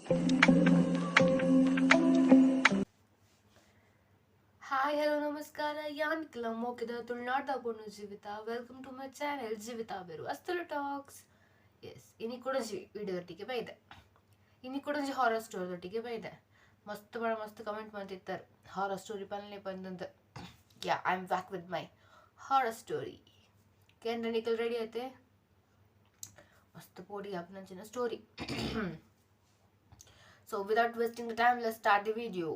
Hi hello ನಮಸ್ಕಾರ. ಯಾನ್ ಮೋಕೆದ ತುಳುನಾಡ್ದ ಪೊಣ್ಣು Jeevitha. Welcome to my channel Jeevitha ಬೇರು ಅಸ್ತಲು ಟಾಕ್ಸ್. ಎಸ್, ಇನಿ ಕೂಡ ವಿಡಿಯೋ ಬೈದೆ, ಇನಿ ಕೂಡ ಹಾರರ್ ಸ್ಟೋರಿ ಒಟ್ಟಿಗೆ ಬೈದೆ. ಮಸ್ತ್ ಬಡ ಮಸ್ತ್ ಕಮೆಂಟ್ ಮಾಡ್ತಿರ್ತಾರೆ ಹಾರರ್ ಸ್ಟೋರಿ ಪನ್ಲೆ ಬಂದಂತ. Yeah, I am back with my horror story. ಕೇಂದ್ರ ನಿಕಲ್ ರೆಡಿ ಐತೆ? ಮಸ್ತ್ ಪೋಡಿ ಅಪ್ನಂಚಿನ story. So without wasting the time, let's start the video.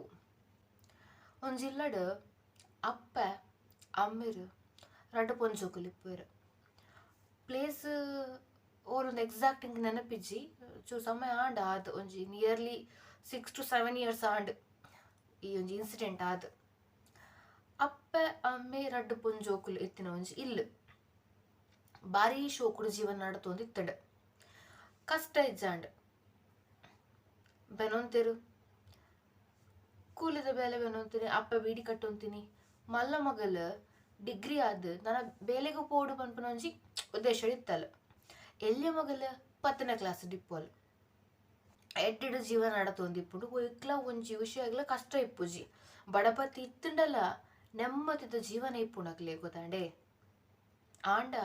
ಒಂಜಿಲ್ಲಡ್ ಅಪ್ಪೆ ಅಮ್ಮೆರ್ ರಡ್ಡ್ ಪೊಂಜೋಕುಲು ಇಪ್ಪುವೆರ್. ಪ್ಲೇಸ್ ಓಲೊಂದು ಎಕ್ಸಾಕ್ಟ್ ಇಂಕ್ ನೆನಪಿಜ್ಜಿ, ಚೂರು ಸಮಯ ಆಂಡ್ ಆದ್, ಒಂಜಿ ನಿಯರ್ಲಿ 6 ಟು 7 ಇಯರ್ಸ್ ಆಂಡ್ ಈ ಒಂಜಿ ಇನ್ಸಿಡೆಂಟ್ ಆದ್. ಅಪ್ಪೆ ಅಮ್ಮೆ ರಡ್ಡ್ ಪೊಂಜೋಕುಲು ಇತ್ತಿನ ಒಂಜಿ ಇಲ್ಲ್. ಬಾರಿ ಶೋಕುಡು ಜೀವನ ನಡತೊಂದು ಇತ್ತಂಡ್. ಕಷ್ಟ ಇಜ್ಜಾಂಡ್. ಬೆನೊಂತೆರು, ಕೂಲಿದ ಬೇಲೆ ಬೆನೊಂತೀನಿ, ಅಪ್ಪೆ ಬೀಡಿ ಕಟ್ಟೊಂತೀನಿ. ಮಲ್ಲ ಮಗಲ್ ಡಿಗ್ರಿ ಆದ್ ನನ ಬೇಲೆಗ್ ಪೋಡು ಪನ್ಪುನ ಒಂಜಿ ಉದ್ದೇಶ ಇತ್ತಲ್. ಎಲ್ಯ ಮಗಲ್ 10ನೇ ಕ್ಲಾಸ್ ಡಿಪ್ಪೋಲ್. ಎಡ್ಡೆಡ್ ಜೀವನ ನಡತೊಂದಿಪ್ಪುಂಡು. ಒಯ್ಕ್ಲ ಒಂಜಿ ವಿಷಯಗ್ಲ ಕಷ್ಟ ಇಪ್ಪುಜಿ. ಬಡಪತ್ತ್ ಇತ್ತುಂಡಲ ನೆಮ್ಮದಿದ ಜೀವನ ಇಪ್ಪುಂಡು ಅಕ್ಲೆಗ್, ಗೊತ್ತಾಂಡೆ? ಆಂಡ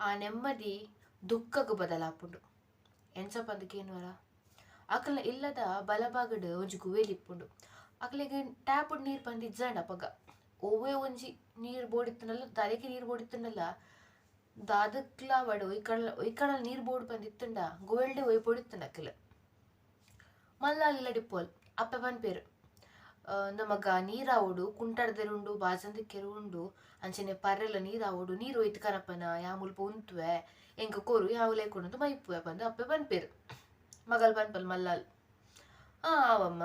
ಆ ನೆಮ್ಮದಿ ದುಃಖಗ್ ಬದಲಾಪುಂಡು. ಎಂಚ ಪಂದ್ ಕೇನುವರ? ಅಕಲ್ನ ಇಲ್ಲದ ಬಲಭಾಗಡ್ ಒಂಜಿ ಗುವೆಲ್ ಇಪ್ಪುಂಡು. ಅಕ್ಲೆಗ್ ಟ್ಯಾಪ್ ನೀರ್ ಪಂದ್ ಇಜ್ಜಾಂಡ್ ಅಪಗ. ಒವ್ವೆ ಒಂಜಿ ನೀರ್ ಬೋಡಿತ್ತುಂಡಲ, ತರೆಕ್ ನೀರ್ ಬೋಡಿತ್ತುಂಡಲ, ದಾದಕ್ಲ ಬಡ್ ಒಯ್ಕಣಲ ಒಯ್ಕಣಲ ನೀರ್ ಬೋಡು ಪಂದ್ ಇತ್ತುಂಡ ಗುವೆಲ್ಡೆ ಒಯ್ಪೊಡಿತ್ತುಂಡು ಅಕಲ್. ಮಲ್ಲಾಲ್ ಇಲ್ಲಡಿಪ್ಪೋಲ್. ಅಪ್ಪೆ ಪನ್ಪೆರ್, ನಮಗ ನೀರಾವೊಡು, ಕುಂಟಡ್ದೆರುಂಡು, ಬಾಜಂದ ಕೆರು ಉಂಡು, ಅಂಚನೆ ಪರ್ರೆಲ ನೀರಾವೊಡು, ನೀರ್ ಒಯ್ತ್ ಕನಪನ, ಯಾ ಮುಲ್ಪ ಉಂತುವೆ, ಎಂಕ್ ಕೊರು, ಯಾವು ಲೇಕೊಡೊಂದು ಮೈಪುವೆ ಪಂದ್ ಅಪ್ಪೆ ಪನ್ಪೆರ್. ಮಗಲ್ ಪನ್ಪಲ್ ಮಲ್ಲಾಲ್, ಆ ಆವಮ್ಮ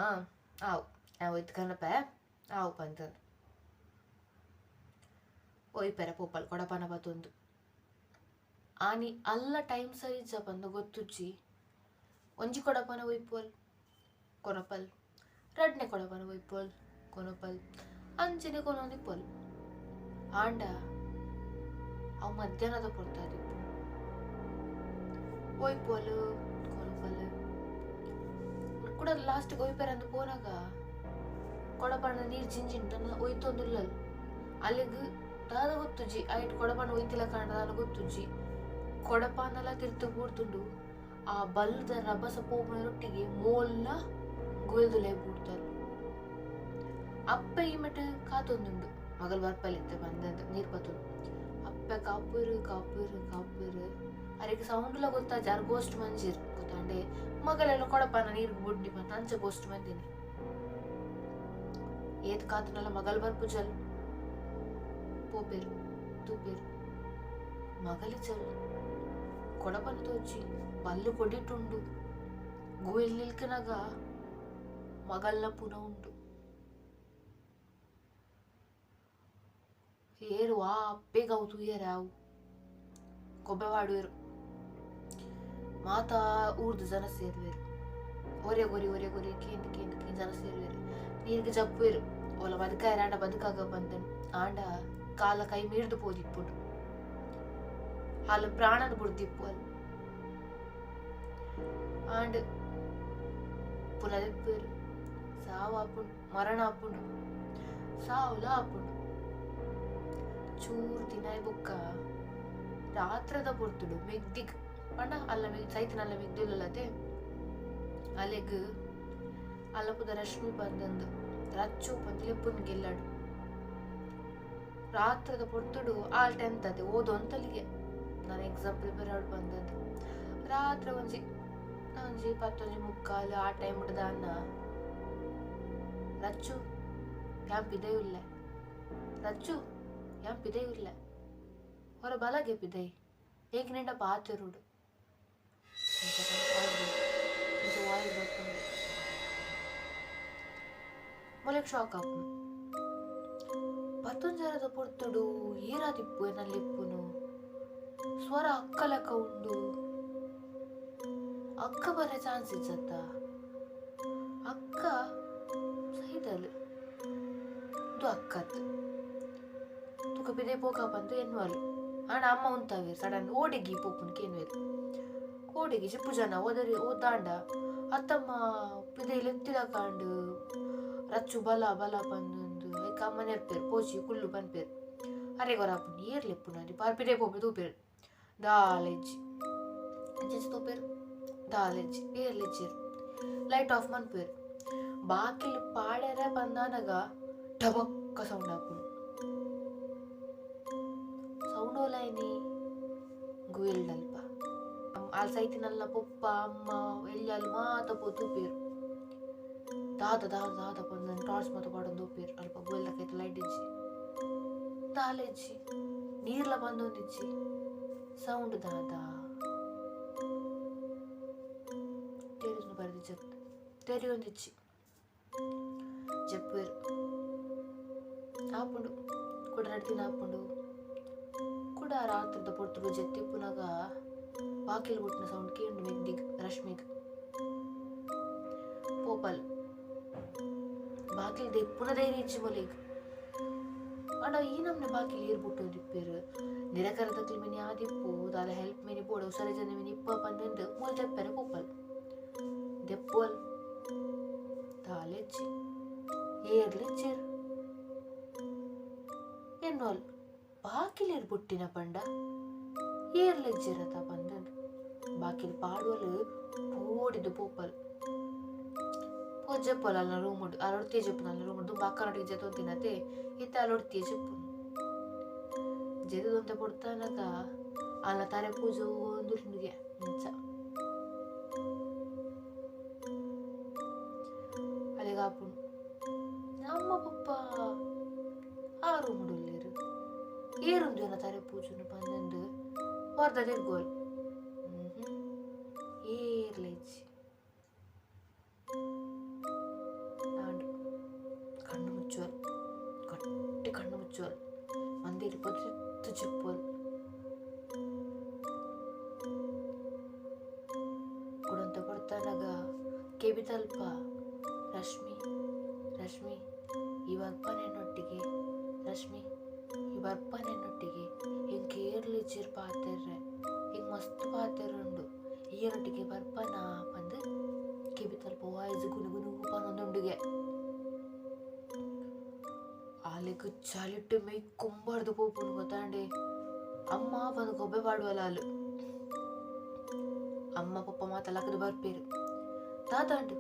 ಆವು, ಯಾ ಒಯ್ತ್ ಕನಪೆ ಆವು ಪಂತಂದು. ಒಯ್ಪೆರೆ ಪೋಪಲ್ ಕೊಡಪಾನ ಪತೊಂದು. ಆನಿ ಅಲ್ಲ ಟೈಮ್ ಸರಿ ಇಜ್ಜ ಪಂದ್ ಗೊತ್ತುಜ್ಜಿ. ಒಂಜಿ ಕೊಡಪಾನ ಒಯ್ಪುವಲ್, ಕೊನಪಲ್. ರಡ್ಡನೆ ಕೊಡಪಾನ ಒಯ್ಪುವಲ್, ಕೊನಪಲ್. ಅಂಚನೆ ಕೊನೊಂದಿಪ್ಪುವಲ್. ಆಂಡ ಅವು ಮಧ್ಯಾಹ್ನದ ಪೊರ್ತಾದಿಪ್ಪು. ಒಯ್ಪುವಲ್, ಕೊನಪಲ್. ಕುಡ ಲಾಸ್ಟ್ ಒಯ್ಪೆರಂದು ಪೋನಾಗ ಕೊಡಪಾನ ನೀರ್ ಜಿಂಜಿಂಡ್ ತನ್ನ ಒಯ್ತೊಂದುಲ್ಲಲ್. ಅಲ್ಲಿಗ್ ದಾದ ಗೊತ್ತುಜ್ಜಿ, ಐಟ್ ಕೊಡಪಾನ ಒಯ್ತಿಲ ಕಾಂಡ ದಾದ ಗೊತ್ತುಜ್ಜಿ, ಕೊಡಪಾನಲ ತಿರ್ತ್ ಬೂರ್ತುಂಡು. ಆ ಬಲ್ದ ರಭಸ ಪೋಪುನೊಟ್ಟಿಗೆ ಮೋಲ್ಲ ಗುವೆಲ್ದುಲೈ ಬೂಡ್ತಾರ್. ಅಪ್ಪೆ ಈ ಮಟ್ಟ ಕಾತೊಂದುಂಡು, ಮಗಲ್ ಬರ್ಪಲಿತ್ತೆ ಬಂದಂದು ನೀರ್ ಪತ್ತೊಂದು. ಅಪ್ಪೆ ಕಾಪುರು ಕಾಪುರು ಕಾಪುರು. ಅರೆಗ್ ಸೌಂಡ್ಲ ಗೊತ್ತಾಜಿ, ಅರ್ ಗೋಸ್ಟ್ ಮಂಜಿರ್ ಗೊತ್ತಾಂಡೆ? ಮಗಲೆಲ್ಲ ಕೊಡಪಾನ ನೀರ್ ಬುಡ್ಡಿ ಬಂತ ಅಂಚ ಗೋಸ್ಟ್ ಮಂದಿನಿ. ಏತ್ ಕಾತುನಲ ಮಗಲ್ ಬರ್ಪುಜಲ್. ಪೋಪೆರ್ ತೂಪೆರ್, ಮಗಲಿ ಚಲ್. ಕೊಡಪನ ತೋಚಿ ಬಲ್ಲು ಕೊಡಿಟುಂಡು. ಗುವೆಲ್ ನಿಲ್ಕನಗ ಮಗಲ್ನ ಪುನ ಉಂಡು. ಏರು ಆ ಅಪ್ಪೆಗ್ ಅವು ತೂಯೆರೆ ಅವು ಗೊಬ್ಬೆ ಪಾಡುವೆರ್. ಮಾತಾ ಊರ್ದ ಜನ ಸೇರುವೆರ್. ಒರೆಗೊರಿ ಒರೆಗೊರಿ ಕೇಂದ್ ಕೇಂದ್ ಕೇಂದ್ ಜನ ಸೇರುವೆರ್. ನೀರ್ಗ್ ಜಪ್ಪುವೆರ್. ಓಲ ಬದುಕಾಯೆರಾಂಡ ಬದುಕಾಗ ಪಂದ್. ಆಂಡ ಕಾಲ ಕೈ ಮೀರ್ದ್ ಪೋದಿಪ್ಪುಂಡು. ಆಲ್ ಪ್ರಾಣನ್ ಬುಡ್ದಿಪ್ಪುವಲ್. ಆಂಡ್ ಪುನ ದೆಪ್ಪುವೆರ್. ಸಾವು ಆಪುಂಡು, ಮರಣ ಆಪುಂಡು, ಸಾವುಲ ಆಪುಂಡು. ಚೂರು ದಿನ ಬೊಕ್ಕ ರಾತ್ರದ ಪೊರ್ತುಡು ಮೆಗ್ದಿಗ್ ಪಂಡ ಅಲ್ಲ ಸೈತನಲ್ಲ ಮೆಗ್ದಿಲ್ಲತೆ ಅಲೆಗ್ ಅಲ್ಲಪುದ ರಶ್ಮಿ ಬಂದಂದು ರಚ್ಚು ಪಂದ್ ಲೆಪ್ಪುನ್ ಗೆಲ್ಲಡು. ರಾತ್ರದ ಪೊರ್ತುಡು ಆಲ್ ಟೆಂತ್ ಅದೇ ಓದೊಂತಲಿಗೆ ನಾನು ಎಕ್ಸಾಮ್ ಪ್ರಿಪೇರ್ ಆಡ್ ಬಂದದ್ದು. ರಾತ್ರಿ ಒಂಜಿ ಒಂಜಿ 10:45 ಆ ಟೈಮ್ ದಾನ್ನ ರಚ್ಚು ಯಾನ್ ಪಿದೈ ಉಲ್ಲೆ, ರಚ್ಚು ಯಾನ್ ಪಿದೈ ಉಲ್ಲೆ, ಹೊರ ಬಲಗೆ ಪಿದೈ ಏಕ್ ನಿಂಡ ಪಾತೆರುಡು ವಾಯ್ ಬರ್ಪುಂಡು. ಮೊಲೆಗ್ ಶಾಕ್ ಆಪುಂಡು. ಪತ್ತೊಂಜರದ ಪೊರ್ತುಡು ಏರಾದಿಪ್ಪು ಎನ್ನಲ್ಲಿಪ್ಪುನು ಸ್ವರ ಅಕ್ಕ ಲೆಕ್ಕ ಉಂಡು. ಅಕ್ಕ ಬರ ಚಾನ್ಸ್ ಇಜ್ಜತ್ತ? ಅಕ್ಕ ಸೈದಲ್ ಇದು ಅಕ್ಕತ್ ತುಕ ಪಿದೆ ಪೋಕ ಪಂದ್ ಎನ್ನುವಲ್. ಆಂಡ ಅಮ್ಮ ಉಂತಾವೆರ್ ಸಡನ್ ಓಡೆಗಿ ಪೋಪುನು ಕೇನುವೆರ್. ಕೋಡೆಗಿ ಚಿಪ್ಪು ಜನ ಓದರಿ ಓದಾಂಡ ಅತ್ತಮ್ಮ ಪಿದೈ ಲೆತ್ತಿಲಕಾಂಡ್ ರಚ್ಚು ಬಲ ಬಲ ಪಂದೊಂದು ಐಕ್ ಅಮ್ಮ ನೆರ್ಪೆರ್ ಪೋಚಿ ಕುಲ್ಲು ಪನ್ಪೆರ್ ಅರೆಗ್ ಒರ ಆಪುಂಡು ಏರ್ ಲೆಪ್ಪುನ ಬಾರ್ ಪಿದೈ ಪೋಪೆ ತೂಪೆರ್ ದಾಲ ಇಜ್ಜಿ ಅಂಚ ತೂಪೆರ್ ದಾಲ ಇಜ್ಜಿ ಏರ್ಲ ಇಜ್ಜೆರ್ ಲೈಟ್ ಆಫ್ ಮನ್ಪುವೆರ್ ಬಾಕಿಲ್ ಪಾಡೆರೆ ಪಂದಾನಗ ಟಬಕ್ಕ ಸೌಂಡ್ ಆಪುಂಡು ಸೌಂಡ್ ಓಲಾಯಿನಿ ಗುವೆಲ್ಡಲ್ಪ ಆಲ್ ಸೈತಿನಲ್ಲ ಪೊಪ್ಪ ಅಮ್ಮ ಎಲ್ಯಾಲ್ ಮಾತ ಪೋ ತೂಪೆರ್ ದಾದ ದಾದ ದಾದ ಪಂದ್ ಟಾರ್ಚ್ ಮಾತ ಪಾಡೊಂದು ತೂಪೆರ್ ಅಲ್ಪ ಗುವೆಲ್ದ ಕೈತ ಲೈಟ್ ಇಜ್ಜಿ ದಾಲ ಇಜ್ಜಿ ನೀರ್ಲ ಬಂದೊಂದಿಜ್ಜಿ ಸೌಂಡ್ ದಾದ ತೆರಿಯುಂದು ಬರೆದಿಜ್ಜತ್ ತೆರಿಯೊಂದಿಜ್ಜಿ ಜಪ್ಪುವೆರ್ ಆಪುಂಡು ಕುಡ ರಡ್ಡ್ ದಿನ ಆಪುಂಡು ಕುಡ ರಾತ್ರಿದ ಪೊರ್ತುಡು ಜೆತ್ತಿಪ್ಪುನಗ ಬಾಕಿಲ್ ಬೊಟ್ಟುನ ಸೌಂಡ್ ಕೇಂಡು ಮೆಗ್ದಿಗ್ ರಶ್ಮಿಗ್ ಪೋಪಲ್ ಬಾಕಿಲ್ ದೆಪ್ಪುನ ಧೈರ್ಯ ಇಜ್ಜಿ ಮೊಲೆಗ್ ಆಂಡ ಈ ನಮ್ನೆ ಬಾಕಿಲ್ ಏರ್ ಬೊಟ್ಟೊಂದಿಪ್ಪೆರ್ ನಿರಕರದಕ್ಲ್ ಮಿನಿ ಆದಿಪ್ಪು ದಾದ ಹೆಲ್ಪ್ ಮಿನಿ ಬೋಡು ಹುಷಾರಿಜ್ಜಂದೆ ಮಿನಿ ಇಪ್ಪ ಪಂದ್ ಮೂಲು ದೆಪ್ಪೆರೆ ಪೋಪಲ್ ದೆಪ್ಪುವಲ್ ದಾಲ ಇಜ್ಜಿ ಏರ್ಲ ಇಜ್ಜೆರ್ ಎನ್ನುವಲ್ ಬಾಕಿಲ್ ಏರ್ ಬೊಟ್ಟಿನ ಪಂಡ ಏರ್ಲ ಇಜ್ಜೆರತ ಪಂದ್ ಬಾಕಿಲ್ ಪಾಡುವಲ್ ಪೋಡಿದ್ ಪೋಪಲ್ ಪೋಜೆಪ್ಪಲ್ ಅಲ್ನ ರೂಮ್ ಅಲೊಡ್ತಿಯೇ ಜೆಪ್ಪುನು ಅಲ್ನ ರೂಮ್ ದುಂಬು ಅಕ್ಕನೊಟ್ಟಿಗೆ ಜೆತ್ತೊಂತಿನತೆ ಇತ್ತೆ ಅಲೊಡ್ತಿಯೇ ಜೆಪ್ಪುನು ಜೆತ್ತುದೊಂತೆ ಪೊಡ್ತಾನಗ ಅಲ್ನ ತರೆ ಪೂಜೊಂದುಂಡುಗೆ ಇಂಚ ಅಲೆಗ್ ಆಪುಂಡು ಅಮ್ಮ ಪೊಪ್ಪ ಆ ರೂಮುಡು ಉಲ್ಲೆರ್ ಏರುಂದು ಎನ್ನ ತರೆ ಪೂಜುನು ಪಂದ್ ವರ್ದ ತಿರ್ಗುವಲ್ ಏರ್ಲ ಇಜ್ಜಿ ಆಂಡ್ ಕಣ್ಣು ಮುಚ್ಚುವಲ್ ಗಟ್ಟಿ ಕಣ್ಣು ಮುಚ್ಚುವಲ್ ಮಂದೆಡ್ ಪೊತ್ತು ಜೆಪ್ಪುವಲ್ ಕುಡೊಂತೆ ಪೊಡ್ತಾನಗ ಕೆಬಿತಲ್ಪ ರಶ್ಮಿ ರಶ್ಮಿ ಈ ಬರ್ಪನೆ ಎನ್ನೊಟ್ಟಿಗೆ ರಶ್ಮಿ ಈ ಬರ್ಪನೆ ಎನ್ನೊಟ್ಟಿಗೆ ಎಂಕ್ ಏರ್ಲ ಇಜ್ಜೆರ್ ಪಾತೆರ್ರೆ ಎಂಕ್ ಮಸ್ತ್ ಪಾತೆರುಂಡು ಈಯನೊಟ್ಟಿಗೆ ಬರ್ಪನಾ ಪಂದ್ ಕೆಬಿತಲ್ಪ ವಾಯ್ಸ್ ಗುನು ಗುನು ಪನೊಂದುಂಡುಗೆ ಆಲೆಗ್ ಚಳಿಟ್ ಮೈ ಕುಂಬಾರ್ದು ಪೋಪುಂಡು ಗೊತ್ತಾಂಡೆ ಅಮ್ಮ ಪಂದ್ ಗೊಬ್ಬೆ ಪಾಡುವಲ್ ಆಲ್ ಅಮ್ಮ ಪೊಪ್ಪ ಮಾತ ಲಕ್ಕ್ದ್ ಬರ್ಪೆರ್ ದಾದಾಂಡ್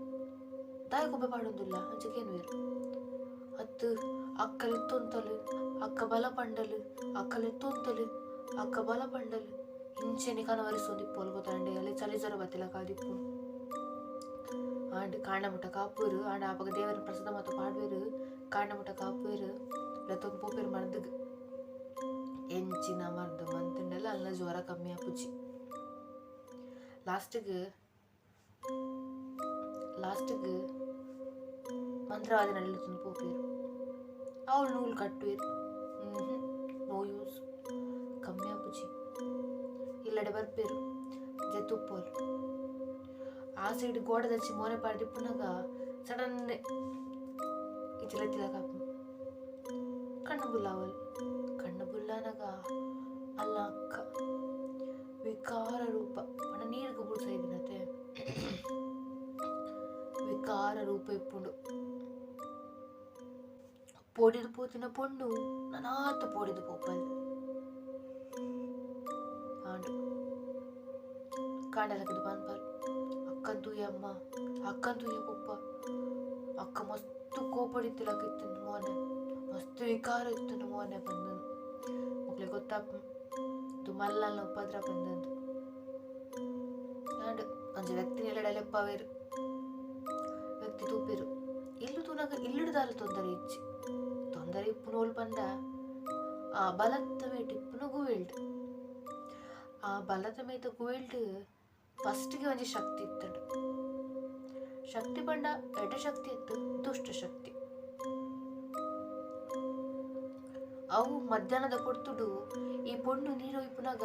ದಾಯೆ ಗೊಬ್ಬೆ ಪಾಡೊಂದುಲ್ಲ ಅಂಚ ಕೇನುವೆರ್ ಅತ್ತ್ ಅಕ್ಕ ಲೆತ್ತೊಂತಲ್ ಅಕ್ಕ ಬಲ ಪಂಡಲ್ ಅಕ್ಕ ಲೆತ್ತೊಂತಲ್ ಅಕ್ಕ ಬಲ ಪಂಡಲ್ ಇಂಚೆನೆ ಕನವರಿಸೊಂದಿಪ್ಪೊಲು ಗೊತ್ತಾಂಡೆ ಅಲೆ ಚಳಿ ಜ್ವರ ಬತ್ತಿಲಕ ಆದಿಪ್ಪುಂಡು ಆಂಡ್ ಕಾಂಡ ಮುಟ್ಟ ಕಾಪುವೆರ್ ಆಂಡ ಅಪಗ ದೇವೆರ್ನ ಪ್ರಸಾದ ಮಾತ ಪಾಡುವೆರ್ ಕಾಂಡ ಮುಟ್ಟ ಕಾಪುವೆರ್ ಲೆತ್ತೊಂದು ಪೋಪೆರ್ ಮರ್ದ್ಗ್ ಎಂಚಿನ ಮರ್ದ್ ಮಂತ್ಂಡಲ ಅಲ್ನ ಜ್ವರ ಕಮ್ಮಿ ಆಪುಜಿ ಲಾಸ್ಟ್ಗ್ ಲಾಸ್ಟ್ಗ್ ಮಂತ್ರವಾದಿನ ಲೆತ್ತೊಂದು ಪೋಪೆರ್ ಅವ್ಲು ನೂಲು ಕಟ್ಟುವೆರ್ ನೋ ಯೂಸ್ ಕಮ್ಮಿ ಆಪುಜಿ ಇಲ್ಲಡೆ ಬರ್ಪೆರ್ ಜೆತ್ತುಪ್ಪೊಲು ಆ ಸೈಡ್ ಗೋಡೆದಂಚಿ ಮೋನೆ ಪಾಡ್ದಿಪ್ಪುನಗ ಸಡನ್ ಇಂಚ ಲೆತ್ತಿಲಕ ಆಪುಂಡು ಕಣ್ಣು ಬುಲ್ಲಾವಲ್ ಕಣ್ಣು ಬುಲ್ಲಾನಗ ಅಲ್ಲ ಅಕ್ಕ ವಿಕಾರ ರೂಪ ಪಂಡ ನೀರ್ಗ್ ಬುಡ್ದು ಸೈದಿನತೆ ವಿಕಾರ ರೂಪ ಇಪ್ಪುಂಡು ಪೋಡಿದ್ ಪೋತಿನ ಪೊಣ್ಣು ನನಾತ್ ಪೋಡಿದ್ ಪೋಪಲ್ ಆಂಡ್ ಕಾಂಡೆ ಲಕ್ಕ್ದ್ ಪನ್ಪಲ್ ಅಕ್ಕನ್ ತೂಯ ಅಮ್ಮ ಅಕ್ಕನ್ ತೂಯ ಪೊಪ್ಪ ಅಕ್ಕ ಮಸ್ತ್ ಕೋಪಡಿತ್ತಿಲಕ ಇತ್ತುಂಡು ಮೋನೆ ಮಸ್ತ್ ವಿಕಾರ ಇತ್ತುಂಡು ಮೋನೆ ಪಂದ್ ಮೊಕ್ಲೆಗ್ ಗೊತ್ತಾಪುಂಡು ಉಂದು ಮಲ್ಲಲ್ನ ಉಪದ್ರ ಪಂದ್ ಆಂಡ್ ಒಂಜಿ ವ್ಯಕ್ತಿನ್ ಎಲ್ಲೆಡೆ ಲೆಪ್ಪಾವೆರ್ ವ್ಯಕ್ತಿ ತೂಪೆರ್ ಇಲ್ಲ್ ತೂನಗ ಇಲ್ಲ್ಡ್ ದಾಲ ತೊಂದರೆ ಇಜ್ಜಿ ತೊಂದರೆ ಇಪ್ಪುನ ಓಲ್ ಪಂಡ ಆ ಬಲತ್ತ ಮೇಟ್ ಇಪ್ಪುನ ಗುವೆಲ್ಡ್ ಆ ಬಲತ ಮೇತ ಗುವೆಲ್ಡ್ ಫಸ್ಟ್ ಗೆ ಒಂಜಿ ಶಕ್ತಿ ಇತ್ತುಂಡು ಶಕ್ತಿ ಪಂಡ ಎಡ್ಡೆ ಶಕ್ತಿ ಇತ್ತು ದುಷ್ಟ ಶಕ್ತಿ ಅವು ಮಧ್ಯಾಹ್ನದ ಪೊರ್ತುಡು ಈ ಪೊಣ್ಣು ನೀರು ಒಯ್ಪುನಗ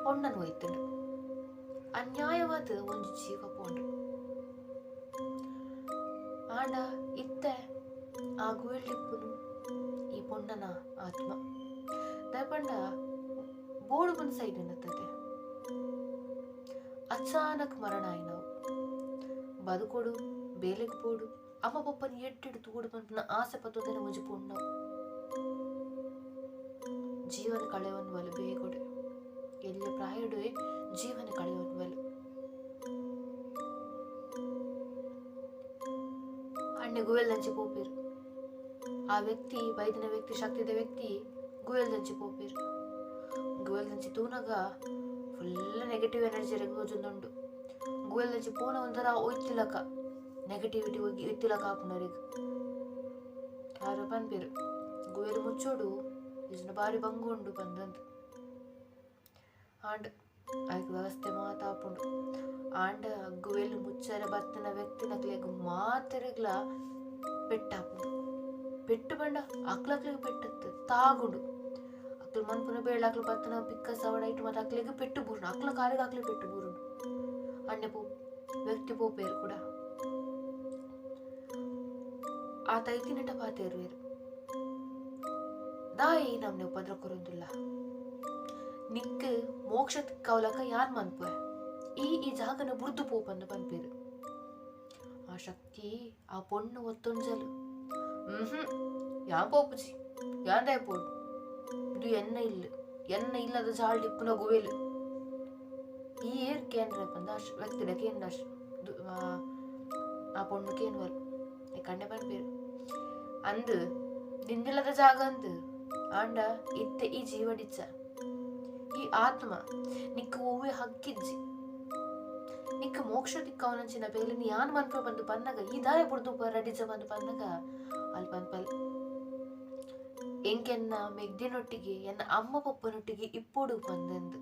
ಪೊಣ್ಣನ್ ಒಯ್ತುಂಡು ಅನ್ಯಾಯವಾದ್ ಒಂಜಿ ಜೀವ ಪೋಂಡು ಆಂಡ ಇತ್ತೆ ಆ ಗುವೆಲ್ಡ್ ಇಪ್ಪುನು ಈ ಪೊಣ್ಣನ ಆತ್ಮ ದಾಯೆ ಪಂಡ ಬೋಡು ಪಂದ್ ಸೈಡ್ ನತ್ತದೆ ಅಚಾನಕ್ ಮರಣ ಆಯಿನವು ಬದುಕೊಡು, ಬೇಲೆಗ್ ಪೋಡು, ಅಮ್ಮ ಪೊಪ್ಪನ ಎಡ್ಡೆಡ್ ತೂವೊಡು ಪನ್ಪಿನ ಆಸೆ ಪತ್ತೊಂದಿನ ಒಂಜಿ ಪೊಣ್ಣು ಜೀವನ ಕಳೆಯೊನ್ವಲ್ ಬೇಗೊಡು, ಎಲ್ಯ ಪ್ರಾಯೊಡು ಜೀವನ ಕಳೆಯೊನ್ವಲ್. ಅಣ್ಣೆ ಗುವೆಲ್ದಂಚಿ ಪೋಪೆರ್. ಆ ವ್ಯಕ್ತಿ ಬೈದಿನ ವ್ಯಕ್ತಿ, ಶಕ್ತಿದ ವ್ಯಕ್ತಿ ಗುವೆಲ್ದಂಚಿ ಪೋಪೆರ್. ಗುವೆಲ್ದಂಚಿ ತೂನಗ ಫುಲ್ ನೆಗೆಟಿವ್ ಎನರ್ಜಿ ತೋಜೊಂದುಂಡು. ಗುವೆಲ್ದಂಚಿ ಪೋನ ಒಂಥರ ಒಯ್ತಿಲಕ ನೆಗೆಟಿವಿಟಿ ಒಯ್ತಿಲಕ ಆಪುಂಡು. ಆರು ಪನ್ಪೆರ್ ಗುವೆಲ್ ಮುಚ್ಚೋಡು, ಇಜ್ನ ಬಾರಿ ಬಂಗು ಉಂಡು ಪಂದಂದು. ಆಂಡ್ ಐಕ್ ವ್ಯವಸ್ಥೆ ಮಾತ ಆಪುಂಡು. ಆಂಡ ಗುವೆಲ್ ಮುಚ್ಚರ ಬತ್ತಿನ ವ್ಯಕ್ತಿನಕ್ಲೆಗ್ ಮಾತೆರೆಗ್ಲ ಪೆಟ್ಟಾಪುಂಡು. ಪೆಟ್ಟು ಪಂಡ ಅಕ್ಲಕ್ಲೆಗ್ ಪೆಟ್ಟತ್ತು ತಾಗುಂಡು. ಅಕ್ಲು ಮನ್ಪುನ ಬೇಳ ಅಕ್ಲು ಬತ್ತನ ಪಿಕ್ಕ ಸವಡ ಇಟ್ಟು ಮತ್ತೆ ಅಕ್ಲೆಗ್ ಪೆಟ್ಟು ಬೂರುಂಡು. ಅಕ್ಲ ಕಾಲಿಗೆ ಅಕ್ಲೆ ಪೆಟ್ಟು ಬೂರುಂಡು. ಅಣ್ಣೆ ಪೋ ವ್ಯಕ್ತಿ ಪೋಪೇರು ಕೂಡ ಆ ತೈತಿನಟ ಪಾತೇರುವೆರು. ದಾಯಿ ನಮ್ನೆ ಉಪದ್ರ ಕೊರೊಂದುಲ್ಲ, ನಿಕ್ ಮೋಕ್ಷ ತಿಕ್ಕವಲಕ ಯಾನ್ ಮನ್ಪುವೆ, ಈ ಈ ಜಾಗನ ಬುರ್ದು ಪೋಪಂದು ಪನ್ಪೇರು. ಆ ಶಕ್ತಿ ಆ ಪೊಣ್ಣು ಒತ್ತೊಂಜಲು ಯಾನ್ ಪೋಪುಜಿ, ಯಾನ್ ಪೋಡು, ಇದು ಎನ್ನ ಇಲ್ಲು, ಎನ್ನ ಇಲ್ಲದ ಜಾಲ್ಡ್ ಇಪ್ಪುನ ಗುವೆಲು. ಈ ಏರ್ ಕೇಂದ್ರ ಪಂದ ವ್ಯಕ್ತಿಡ ಕೇಂದ್ರ ಆ ಪೊಣ್ಣು ಕೇನ್ವಲ್ ಕಣ್ಣೆ ಪನ್ಪೇರು. ಅಂದು ನಿಂದಿಲ್ಲದ ಜಾಗ ಅಂದು ಆಂಡ ಇತ್ತೆ ಈ ಜೀವಡಿಚ್ಚ ಈ ಆತ್ಮ ನಿಕ್ಕ ಒವ್ವೆ ಹಕ್ಕಿಜ್ಜಿ, ನಿಕ್ಕ ಮೋಕ್ಷ ತಿಕ್ಕವನಂಚಿನ ಬೇಲೆನಿ ಯಾನ್ ಮನ್ಪ ಬಂದು ಪನ್ನಗ ಈ ದಾಯ ಬುಡ್ದು ರಡಿಜ ಬಂದು ಪನ್ನಗ ಅಲ್ ಪನ್ಪಲ್ ಎಂಕೆನ್ನ ಮೆಗ್ದಿನೊಟ್ಟಿಗೆ ಎನ್ನ ಅಮ್ಮ ಪಪ್ಪನೊಟ್ಟಿಗೆ ಇಪ್ಪೊಡು ಬಂದಂದು.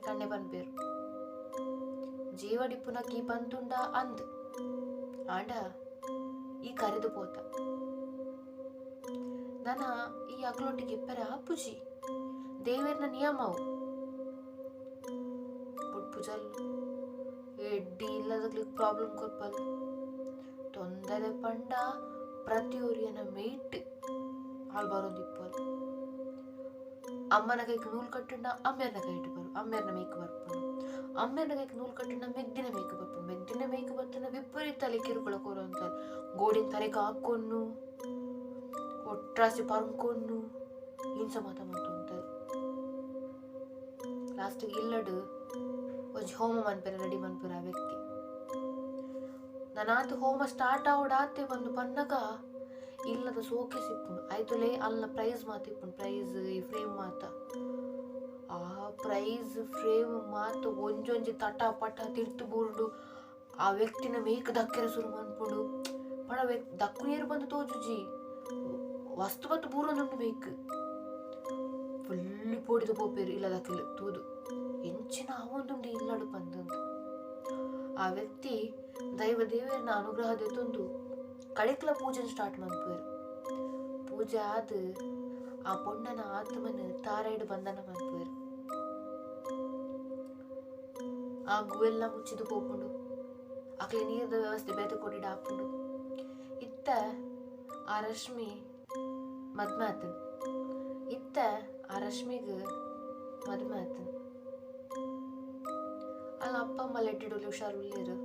ಕಣ್ಣೆ ಪನ್ಪೇರು ಜೀವಡಿಪ್ಪುನ ಕೀ ಪಂತುಂಡ ಅಂದ್ ಆಂಡ ಈ ಕರೆದು ಪೋತ ನನ ಈ ಅಕ್ಲೊಟ್ಟಿಗೆ ಇಪ್ಪರ ಆಪುಜಿ, ದೇವೇರ್ನ ನಿಯಮವು ಪುಟ್ಪುಜಲ್ ಎಡ್ಡಿ ಇಲ್ಲದಕ್ಲಿಗೆ ಪ್ರಾಬ್ಲಮ್ ಕೊರ್ಪಲ್ ತೊಂದರೆ ಪಂಡ ಪ್ರತಿಯೊರಿಯನ ಮೇಟ್ ಆಳ್ ಬರೋದಿಪ್ಪಲ್. ಅಮ್ಮನ ಕೈಗೆ ನೂಲು ಕಟ್ಟಂಡ ಅಮ್ಮೇರ್ನ ಕೈ ಇಟ್ಟು ಬರು, ಅಮ್ಮೇರ್ನ ಮೇಕ್ ಬರ್ಪನು, ಅಮ್ಮೇರ್ನ ಕೈಗೆ ನೂಲು ಕಟ್ಟಂಡ ಮೆಗ್ದಿನ ಮೇಕ್ ಬರ್ಪನು, ಮೆಗ್ದಿನ ಮೇಕ್ ಬರ್ತನ ವಿಪರೀತ ಕಿರುಕುಳ ಕೋರು ಅಂತ ಗೋಡಿನ ತಲೆಗೆ ಹಾಕೊನ್ನು ಒಟ್ರಾಸಿ ಪರ್ಕೊನ್ನು ಇಂಸ ಮಾತ ಮಂತು. ಲಾಸ್ಟಿಗೆ ಇಲ್ಲಡು ಒಂಜಿ ಹೋಮ ಮನ್ಪೆರ ರೆಡಿ ಮನ್ಪುರ ಆ ವ್ಯಕ್ತಿ. ನಾನಾತು ಹೋಮ ಸ್ಟಾರ್ಟ್ ಆವಡಾತೆ ಬಂದು ಪನ್ನಗ ಇಲ್ಲದ ಸೋಕೆ ಸಿಪ್ಪುಂಡು ಆಯ್ತುಲೇ ಅಲ್ಲ ಪ್ರೈಸ್ ಮಾತು ಇಪ್ಪುಂಡು, ಪ್ರೈಸ್ ಈ ಫ್ರೇಮ್ ಮಾತ, ಆ ಪ್ರೈಸ್ ಫ್ರೇಮ್ ಮಾತು ಒಂಜೊಂಜಿ ತಟ ಪಟ ತಿರ್ತು ಬೂರುಂಡು. ಆ ವ್ಯಕ್ತಿನ ಮೇಕ್ ದಕ್ಕೆರ ಸುರು ಮನ್ಪುಂಡು. ಪಡ ವ್ಯಕ್ತಿ ದಕ್ಕು ನೀರು ಬಂದು ತೋಜುಜಿ ವಸ್ತು ಬತ್ತು ಬೂರೊಂದುಂಡು ಮೇಕ್ ಫುಲ್ ಪೋಡಿದ ಪೋಪೇರು ಇಲ್ಲದಕ್ಕಿಲ್ಲ ತೂದು ಎಂಚಿನ ಆವೊಂದುಂಡು ಇಲ್ಲಡು ಪಂದಂದು. ಆ ವ್ಯಕ್ತಿ ದೈವ ದೇವರನ್ನ ಅನುಗ್ರಹ ದೆತ್ತೊಂದು ಕಡೆಕ್ಲ ಪೂಜೆನ ಸ್ಟಾರ್ಟ್ ಮನ್ಪುವೆರು. ಪೂಜೆ ಆದ್ ಆ ಪೊಣ್ಣನ ಆತ್ಮನ ತಾರೈಡ್ ಬಂಧನ ಮನ್ಪುವೆರು. ಆ ಗುವೆಲ್ಲ ಮುಚ್ಚಿದು ಪೋಪುಂಡು, ಅಕ್ಲೆ ನೀರ್ದ ವ್ಯವಸ್ಥೆ ಬೇತೆ ಕೊಡಿಡ ಆಪುಂಡು. ಇತ್ತ ಆ ರಶ್ಮಿ ಮದ್ಮೆ ಆತನು, ಇತ್ತ ಆ ರಶ್ಮಿಗ್ ಮದ್ಮೆ ಆತನು. ಅಲ್ಲ ಅಪ್ಪ ಅಮ್ಮ ಲೆಟ್ಟಿಡು ಹುಷಾರು ಉಳ್ಳೇರು,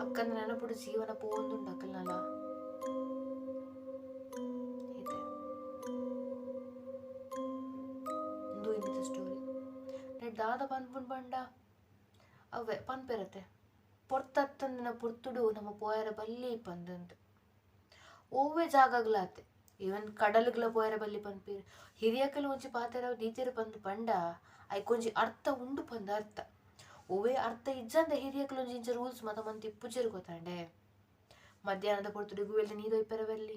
ಅಕ್ಕನ ನೆನಪುಡು ಜೀವನ ಪೋಂದುಂಡು ಅಕ್ಕಲ್ನಲ್ಲ. ಇಂದು ಇನ್ನಿತ ಸ್ಟೋರಿ ನೆಟ್ ದಾದ ಪನ್ಪುಂಡು ಪಂಡ ಅವೇ ಪನ್ಪೆರತೆ ಪೊರ್ತತ್ತಂದಿನ ಪೊರ್ತುಡು ನಮ್ಮ ಪೋಯರ ಬಲ್ಲಿ ಪಂದಂದು. ಒವ್ವೆ ಜಾಗಗ್ಲಾತೆ ಈವನ್ ಕಡಲುಗ್ಲ ಪೋಯರ ಬಲ್ಲಿ ಪನ್ಪೇರು. ಹಿರಿಯಕಲು ಒಂಜಿ ಪಾತೆರ ದೀತೆರು ಪಂದು ಪಂಡ ಐಕೊಂಜಿ ಅರ್ಥ ಉಂಡು ಪಂದ ಅರ್ಥ ಒವ್ವೆ ಅರ್ಥ ಇಜ್ಜಂದ ಹಿರಿಯಕಲು ಒಂಜಿ ಇಂಚ ರೂಲ್ಸ್ ಮತ ಮಂತಿ ಇಪ್ಪುಜೆರು ಗೊತ್ತಾಂಡೆ. ಮಧ್ಯಾಹ್ನದ ಪೊರ್ತುಡು ಗುವೆಲ್ದ ನೀರು ಒಯ್ಪೆರ ಬಲ್ಲಿ,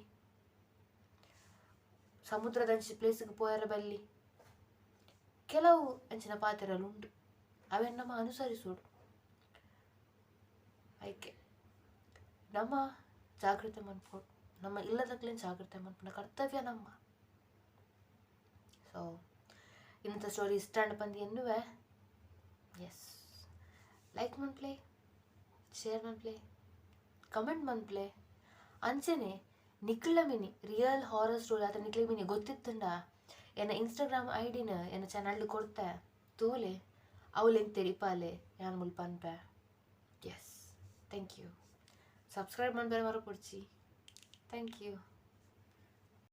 ಸಮುದ್ರದಂಚಿ ಪ್ಲೇಸ್ಗೆ ಪೋಯರ ಬಲ್ಲಿ, ಕೆಲವು ಅಂಚಿನ ಪಾತೆರಲು ಉಂಡು ಅವೆನ್ ನಮ್ಮ ಅನುಸರಿಸೋಡು. ಐಕೆ ನಮ್ಮ ಜಾಗೃತೆ ಮನ್ಪೋಡು, ನಮ್ಮ ಇಲ್ಲದಕ್ಲೇನು ಜಾಗೃತೆ ಮನ್ಪುನ ಕರ್ತವ್ಯ ನಮ್ಮ. ಸೊ ಇಂಥ ಸ್ಟೋರಿ ಇಷ್ಟ ಪಂದು ಎನ್ನುವೆ. ಎಸ್, ಲೈಕ್ ಮನ್ಪ್ಲೆ, ಶೇರ್ ಮನ್ಪ್ಲೆ, ಕಮೆಂಟ್ ಮನ್ಪ್ಲೆ. ಅಂಚೆನೆ ನಿಕ್ಲ ಮಿನಿ ರಿಯಲ್ ಹಾರರ್ ಸ್ಟೋರಿ ಆತ ನಿಕ್ಲ ಮಿನಿ ಗೊತ್ತಿತ್ತಂಡ ಎನ್ನ ಇನ್ಸ್ಟಾಗ್ರಾಮ್ ಐಡಿನ ಎನ್ನ ಚಾನಲ್ ಕೊಡ್ತೆ. ತೂಲೆ ಅವ್ಲು ಎಂಕ್ ತೆರಿಪಾಲೆ ಯಾನ್ ಮುಲ್ಪ ಪನ್ಪೆ. Yes, thank you. Subscribe ಮನ್ಪೆರೆ ಮರಪೊಡ್ಚಿ. Thank you.